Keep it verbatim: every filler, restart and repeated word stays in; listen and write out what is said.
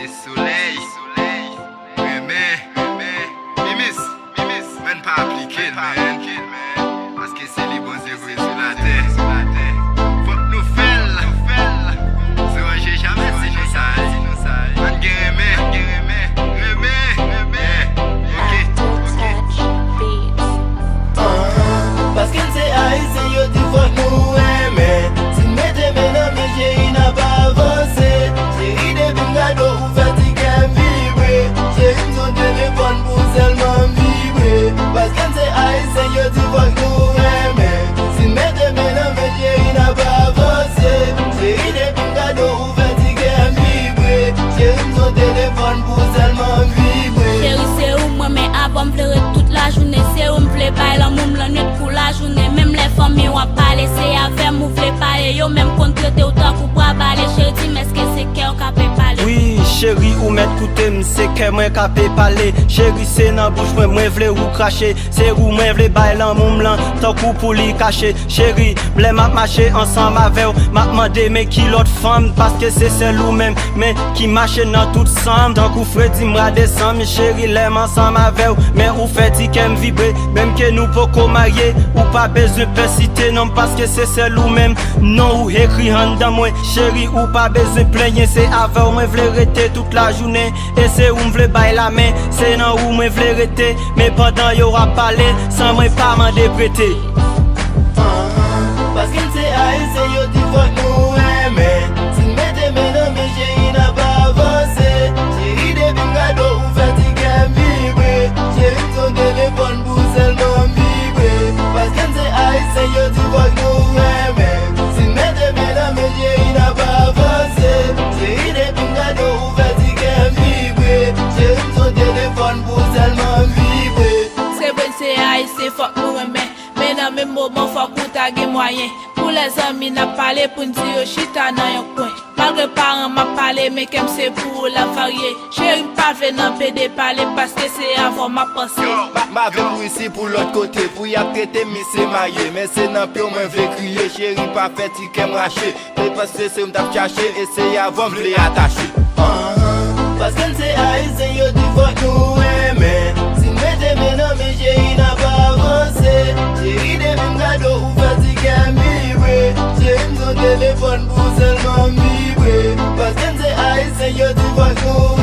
Solèy, renmen, mimis, mimis, men pa aplike l, men. Paske se li Bondye voye sou latè. Fòk nou fè l. Se ranje jamè si nou saj. Ann gen renmen, renmen, renmen. Ok, ok. Paske n se ayisyen, yo di fòk nou renmen. Si n mete men nan men, cheri, n ap avanse. Cheri, depi m gade w, ou fè ti kè m vibre. Cheri, m sou telefòn pou sèlman m vibre. Paske n se ayisyen, yo di fòk nou renmen. Si n mete men nan men, cheri, n ap avanse. Cheri, depi m gade w, ou fè ti kè m vibre. Cheri, m sou telefòn pou sèlman m vibre. Cheri, se ou m renmen, avè w m vle ret tout lajounen. Se ou m vle bay lanmou m lannwit kou lajounen. Menm lè fanmi w ap pale, se avè m ou vle pale. Yo menm konn trete w tankou bwa bale. Cheri, di m èske se kè w k ape pale? Wi, cheri, ou mèt koute m, se kè mwen k ape pale. Cheri, se nan bouch mwen, mwen vle ou krache. Se ou mwen vle bay lanmou m lan, tankou pou li kache. Cheri, lè m ap mache ansanm avè w, m ap mande men ki lòt fanm, paske se sèl ou menm, men ki mache nan tout san m. Tankou fredi m radesann, cheri, lè m ansanm avè w, men ou fè ti kè m vibre. Menm ke nou poko marye, ou pa bezwen pèsite non m, paske se sèl ou menm, non ou ekri anndan mwen. Cheri, ou pa bezwen plenyen, se avè w mwen vle rete tout lajounen. E se ou m vle bay lamen, se nan ou mwen vle rete. Men pandan yo ap pale, san mwen pa mande prete. Paske n se ayisyen, yo di fòk nou renmen. Si n mete men nan men, cheri, n ap avanse. Cheri, depi m gade w, ou fè ti kè m vibre. Cheri, m sou telefòn pou sèlman m vibre. Paske n se ayisyen, yo di fòk nou renmen. Si n mete men nan men, cheri, n ap avanse. Cheri, depi m gade w, ou fè ti kè m vibre. Cheri, m sou telefòn pou sèlman m vibre. Se vre n se ayisyen, fòk nou renmen. Men nan menm moman, fòk ou ta gen mwayen. Pou lèzanmi n ap pale, pou n di yo chita nan yon kwen. Malgre paran m ap pale, men kè m se pou ou l ap varye. Cheri, m pa vle nan pede pale, paske se avè w m ap panse. M ave pou isi, pou lòt kote, pou y ap trete m misye marye. Men se nan pye w mwen vle kriye, cheri, pa fè ti kè m rache. Te panse se ou m t ap chache, e se avè w m vle atache. Paske n se ayisyen, yo di fòk nou renmen. Si n mete men nan men, cheri, n ap avanse. Cheri, depi m gade w, ou fè ti kè m vibre. Cheri, m sou telefòn pou sèlman m vibre. Paske n se ayisyen, yo di fòk nou